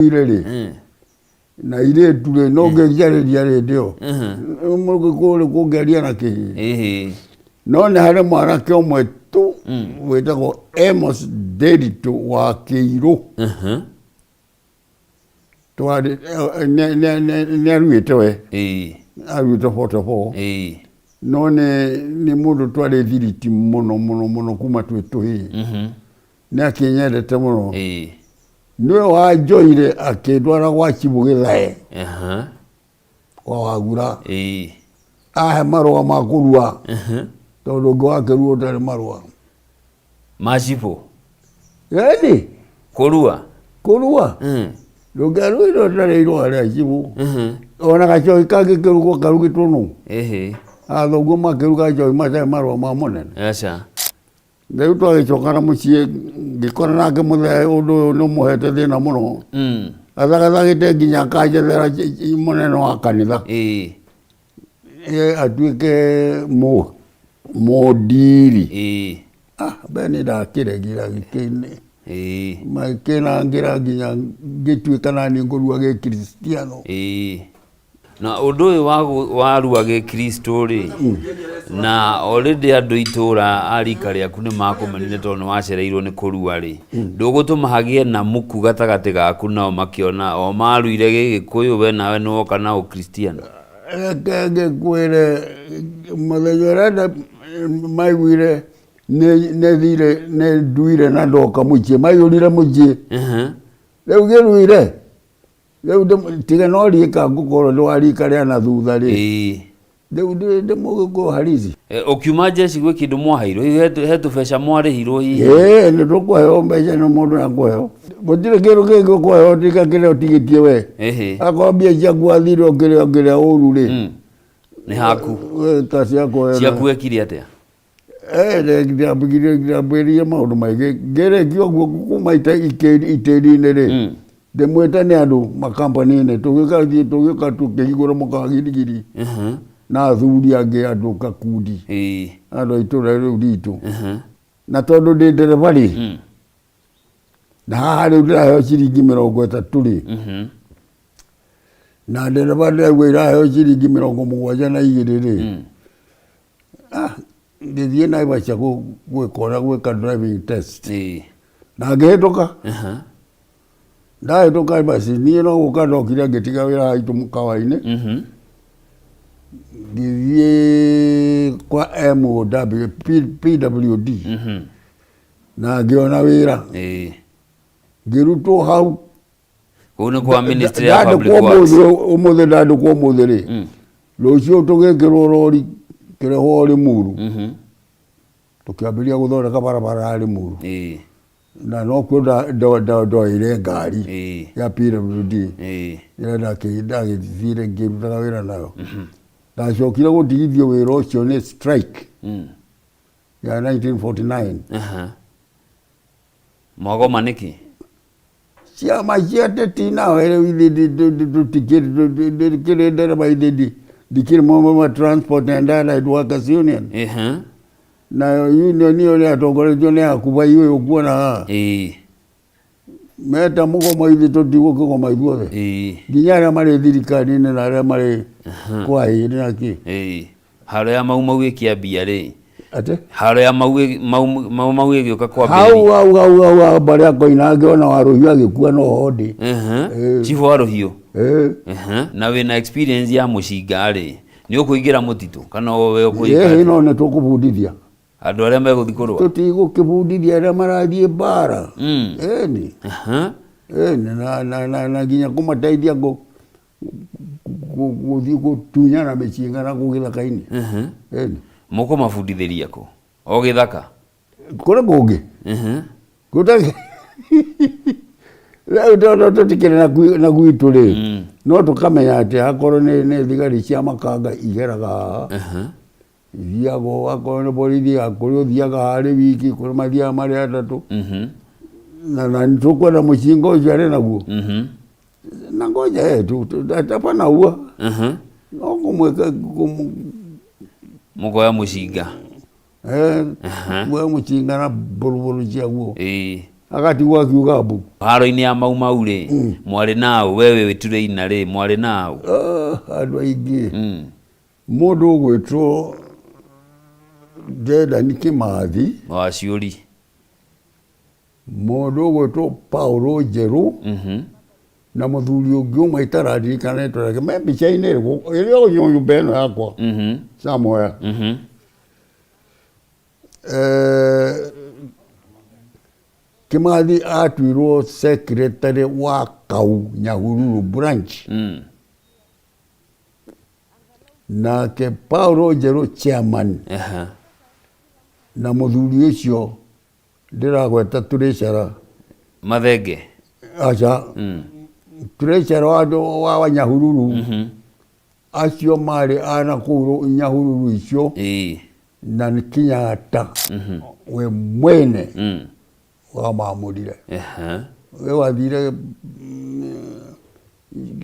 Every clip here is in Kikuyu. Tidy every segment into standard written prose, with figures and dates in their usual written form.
Ire rĩ na irĩtu rĩ no ngĩnjarĩria rĩndĩ ĩyo mũgĩkũyũ rĩ kũngĩaria na kĩhĩ. No nĩ harĩ mwanake ũmwe tu wĩtagwo Amos Nderitu wa Kĩirũ. Twarĩ nĩ aruĩte we, aruĩte 44. No nĩ mũndũ twarĩ thiriti mũno mũno mũno kuma twĩ tũhĩĩ. Nĩ akĩnyendete mũno. Nĩwe wanjoire akĩndwara gwa Chibũ Gĩthae. Kwa Wagura. Ahe marũa ma kũrua. Tondũ ũngĩ wakĩrua ũtarĩ marũa. Ma Chibũ? Ĩni. Kũrua? Kũrua. Ndũngĩaruire ũtarĩ irũa rĩa Chibũ. Ona gacohi kangĩkĩrugwo karugĩtwo nũ? Athoguo makĩruga njohi matarĩ marũa ma mũnene. Aca. Rĩu twagĩcoka na mũciĩ ngĩkora nake mũthee ũndũ ũyũ nĩ ũmũhete thĩna mũno. Athagathagĩte nginya akanjethera mũnene wa kanitha. Atuĩke mũndiri. Ah, mbe nĩ ndakĩregire agĩkĩ magĩkĩnangĩra nginya ngĩtuĩka naniĩ ngũrua gĩkristiano. Na ũndũ ũyũ wa rua gĩkristo rĩ, na already andũ itũra a rika rĩaku nĩ makũmenire tondũ nĩ wacereirwo nĩ kũrua rĩ, ndũgũtũma hagĩe na muku gatagatĩ gaku nao makĩona o maruire gĩgĩkũyũ we nawe nĩ woka na ũkristiano? Reke ngĩkwĩre mũthenya ũrĩa maiguire nĩ thire nĩ nduire na ndoka mũciĩ, maiyũrire mũciĩ. Rĩu ngĩruire rĩu tiga no rika ngũkorwo nĩ wa rika rĩa na thutha rĩ. Rĩu ndĩ mũgĩkũyũ halisi. Ũkiuma jeshi gwĩ kĩndũ mwaheirwo hihi he tũbeca mwarĩhirwo hihi? Ĩĩ nĩ tũkũheo mbeca nĩ mũndũ akũheo. Gũtirĩ kĩndũ kĩngĩ ũkũheo tiga kĩrĩa ũtigĩtie we. Akorwo mbia ciaku wathire ũkĩrĩa ũkĩrĩa ũru rĩ. Nĩ haku. Ta ciakwa. Ciaku wekire atĩa? Ndambĩrĩirie maũndũ maingĩ ngĩrĩkia ũguo kuma itĩri-inĩ rĩ, ndĩmwĩte nĩ andũ makambuni-inĩ tũgĩgathiĩ tũgĩũka tũkĩhingũra mũkawa Giligili na athuri angĩ andũ gakundi andũ a itũra rĩu ritũ. Na tondũ ndĩ ndereba rĩ, na haha rĩu ndĩraheo ciringi 30 rĩ, na ndereba ndĩraigua iraheo ciringi 72 rĩ, Ah, ngĩthiĩ Naivasha gwĩka ũrĩa gwĩka driving test. Na ngĩhĩtũka. Ndahĩtũka basi niĩ no gũka ndokire ngĩtiga wĩra haitũ mũkawa-inĩ. Ngĩthiĩ kwa MOW, PWD. Na ngĩona wĩra. Ngĩrutwo hau. Kũu nĩ kwa Ministry ya Public Ndandĩkwo Works. ũmũthĩ ũmũthĩ ndandĩkwo ũmũthĩ rĩ. Rũciũ tũgĩkĩrwo rori kĩrehwo Limuru. Tũkĩambĩrĩria gũthondeka barabara ya Limuru. Na nokuo ndoeire ngari ya PWD ĩrĩa ndagĩthire ngĩrutaga wĩra nayo. Ndacokire gũtigithio wĩra ũcio nĩ strike ya 1949. Mwagoma nĩkĩ? Ciama cia ateti nao rĩu ithuĩ tũtikĩrĩ ndereba ithuĩ ndikĩrĩ mũmwe wa Transport and Allied Workers Union. Nayo union ĩyo nĩyatongoretio nĩ Akubai ũyũ ũkuona haha. Meta mũgomo ithuĩ tũtigũkĩgoma ithuothe. Nginya arĩa marĩ thirikari-inĩ na arĩa marĩ kwa ĩĩ na kĩ. Haro ya Mau Mau ĩkĩambia rĩ? Atĩ? Haro ya Mau Mau Mau Mau ĩgĩũka Hau kwambĩrĩria. hau hau hau hau mbarĩ ya Koinange ona Warũhiũ agĩkua no ho ndĩ. Chifu wa Rũhiũ. Ĩĩ. Na wĩna experience ya mũcinga rĩ, nĩ ũkũingĩra mũtitũ kana we ũkũingĩra? Ĩĩ no nĩ tũkũbundithia. Andũ arĩa megũthiĩ kũrũa? Tũtigũkĩbundithia arĩa marathiĩ mbara. Ĩni. Ĩni na na na na nginya kũmateithia gũthiĩ gũtunyana mĩcinga na kũu gĩthaka-inĩ. Ĩni. Mũkũmabundithĩria kũ? O gĩthaka? Kũrĩ kũngĩ. Gũtarĩ rĩu tondũ tũtikĩrĩ na gwitũ rĩ, no tũkamenya atĩ akorwo nĩ thigari cia makanga igeraga haha, ithiaga ũũ, akorwo nĩ borithi kũrĩ ũthiaga harĩ wiki, kũrĩ mathiaga marĩ atatũ. Na nĩ tũkwenda mũcinga ũcio arĩ naguo. Na ngoja eh, hapana ua. No kũmwĩka Mũkoya mũcinga. Eh, kuoya mũcinga na mbũrũbũrũ ciaguo. Agatigwo akiuga mbu. Haro-inĩ ya Mau Mau rĩ, mwarĩ naũ? We wĩ trainer rĩ, mwarĩ naũ? Ah, andũ aingĩ. Mũndũ ũgwĩtwo Dedan Kĩmathi. Wa Ciũri. Mũndũ ũgwĩtwo Paulo Njerũ. Na mũthuri ũngĩ ũmwe itararirikana rĩtwa rĩake, me mbica-inĩ ĩrĩ o nyũmba ĩno yakwa somewhere. Eh, Kĩmathi atuirwo secretary wa kau Nyahururu branch. Nake Paulo Njerũ chairman. Na mũthuri ũcio ndĩragweta treasurer. Mathenge. Aca. Treasurer wa Nyahururu. Acio marĩ a na kũu Nyahururu icio. Na nĩ Kenyatta we mwene wamamũrire. We wathire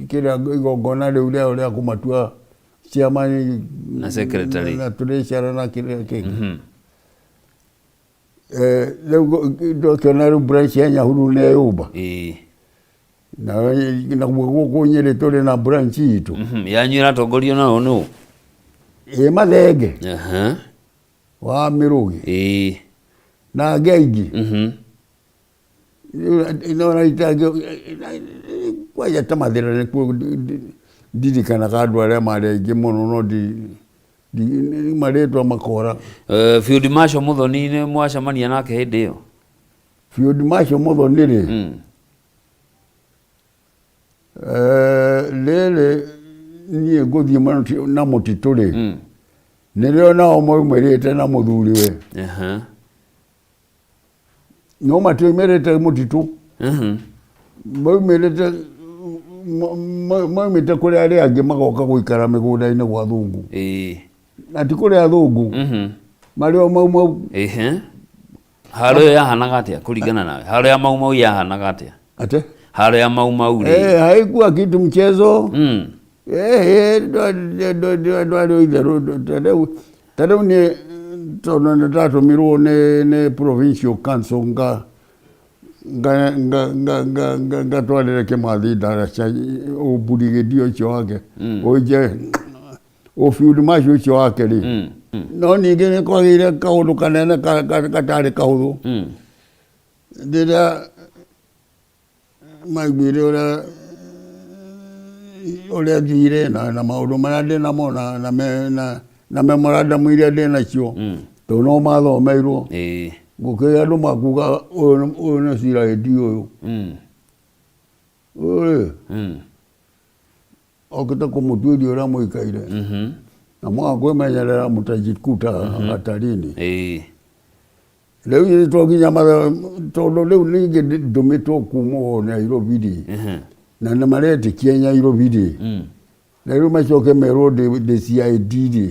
kĩrĩa igongona rĩu rĩao rĩa kũmatua chairman na secretary na treasurer na kĩrĩa kĩngĩ. Rĩu ndokĩona rĩu branch ya Nyahururu nĩ yũmba. Na naguo gũkũ Nyĩrĩ tũrĩ na branch itũ. Yanyu ĩratongorio nao nũ? Ĩ Mathenge. Wa Mĩrũgĩ. Na angĩ aingĩ. No itangĩ kwanja ta Mathĩra nĩkuo ndirikanaga andũ arĩa marĩ aingĩ mũno no marĩtwa makora. Field Marshal Muthoni nĩ mwacemania nake hĩndĩ ĩyo? Field Marshal Muthoni rĩ, rĩrĩ niĩ ngũthiĩ na mũtitũ rĩ, nĩrĩo nao maumĩrĩte na mũthuriwe. No matiaumĩrĩte mũtitũ. Maumĩrĩte maumĩte kũrĩ arĩa angĩ magoka gũikara mĩgũnda-inĩ gwa thũngũ. Na ti kũrĩ athũngũ. Marĩ o Mau Mau. Haro ĩyo yahanaga atĩa kũringana nawe? Haro ya Mau Mau yahanaga atĩa? Ate? Haro ya Mau Mau rĩ. Haikuwa kitu mchezo. Ndwarĩ itherũ ta rĩu niĩ tondũ nĩ ndatũmirwo nĩ provincial council nga ngatwarĩre Kĩmathi ndaraca ũmburigĩndi ũcio wake ũnje ũfield marshal ũcio wake rĩ. No ningĩ nĩ kwagĩire kaũndũ kanene gatarĩ kahũthũ rĩrĩa maiguire ũrĩa thire na maũndũ marĩa ndĩ namo na memorandum iria ndĩ nacio tondũ no mathomeirwo gũkĩgĩa andũ makuga ũyũ nĩ CID ũyũ ũyũ rĩ okĩte kũmũtuĩria ũrĩa mũikaire na mwaga kwĩmenyerera mũtajikuta hatarini. Rĩu ithuĩ to nginya tondũ rĩu ningĩ ndũmĩtwo kuma o Nairobi rĩ, na nĩ maretĩkia Nairobi rĩ, na rĩu macoke merwo ndĩ CID rĩ,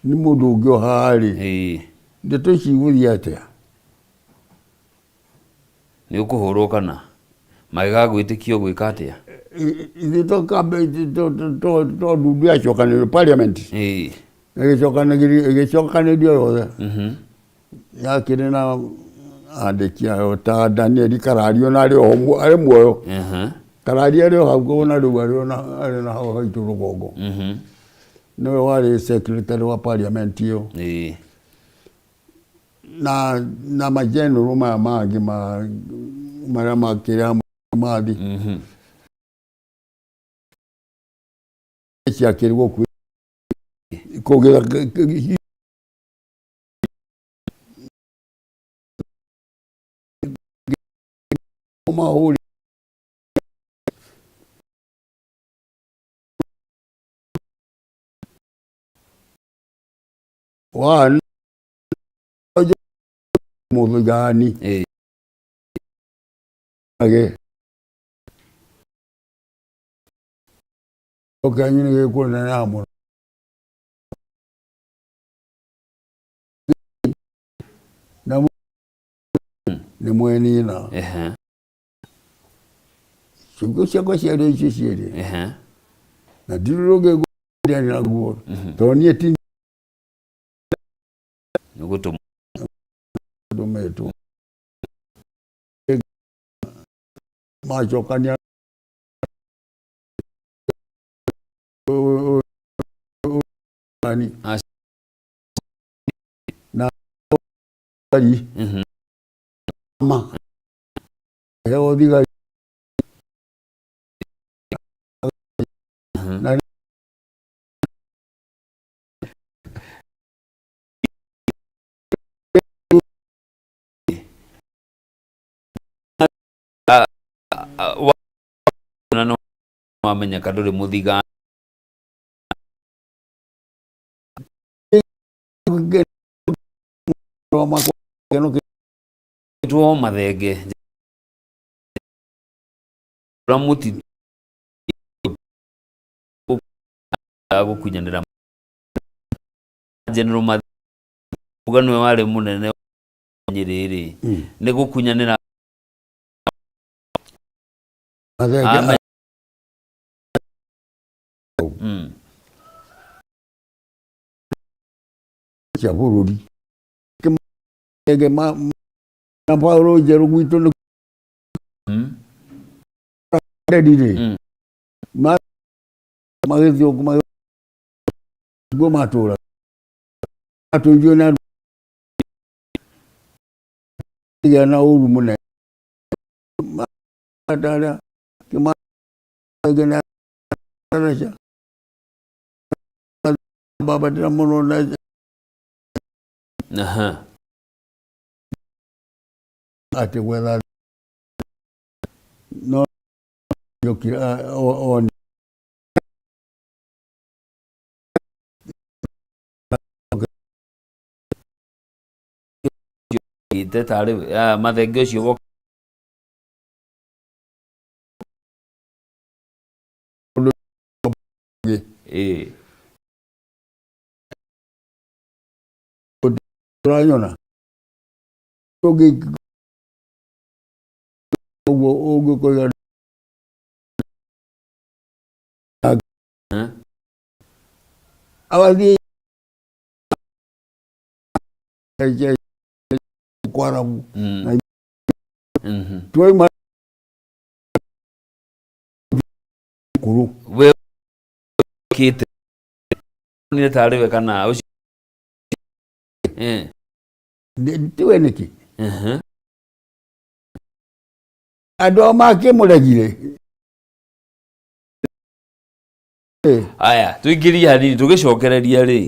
nĩ mũndũ ũngĩ o haha rĩ, ndeto ici igũthiĩ atĩa? Nĩ ũkũhũrwo kana magĩgagwĩtĩkia ũgwĩka atĩa? Ithuĩ to ndundu yacokanĩrĩrio parliament ĩgĩcokanĩrĩrio yothe yakĩrĩ na andĩki ayo ta Daniel Karari ona arĩ oho arĩ muoyo. Karari arĩ o hau ona rĩu arĩ ona arĩ na hau haitũ rũgongo. Nĩwe warĩ secretary wa parliament ĩyo. Na mageneral maya mangĩ ma marĩa makĩrĩ hamwe mathi. Ciakĩrĩ gũkuhĩ kũgĩra mahũri wa mũthigani age kĩanyu nĩ gĩkũneneha mũno. Na nĩ mwenina. Ciugo ciakwa ciarĩ icio cierĩ. Na ndirĩ rũngĩ ngũria naguo tondũ niĩ ti Nĩ gũtũmwo. Ndũmĩtwo. Macokania nani na thigari ma heo thigari na Na nĩ wamenyeka ndũrĩ mũthigani. Two mathenge ra mũtitũ gũkunyanĩra General Mathenge nĩwe warĩ mũnene Nyĩrĩ rĩ nĩ gũkunyanĩra. Mathenge. Cia bũrũri Kĩmathenge na Paulo Njerũ gwitũ nĩ redi rĩ magĩthiĩ guo matũra matũirio na gĩa na ũru mũnene Matarĩa Kĩmathenge na Raca babatĩra mũno na Atĩ gwetha no yokire oni. Gĩte tarĩ mathenge ũcio woka. Ĩĩ. Ũranyona ũngĩ ũguo ũngĩkoiga. Agathiĩ kwarabu na twaima kũrũ. We kĩte nĩ tarĩ we kana ũcio. Tiwe nĩkĩ andũ ao makĩmũregire. Aya, tũingĩrie hanini tũgĩcokereria rĩ.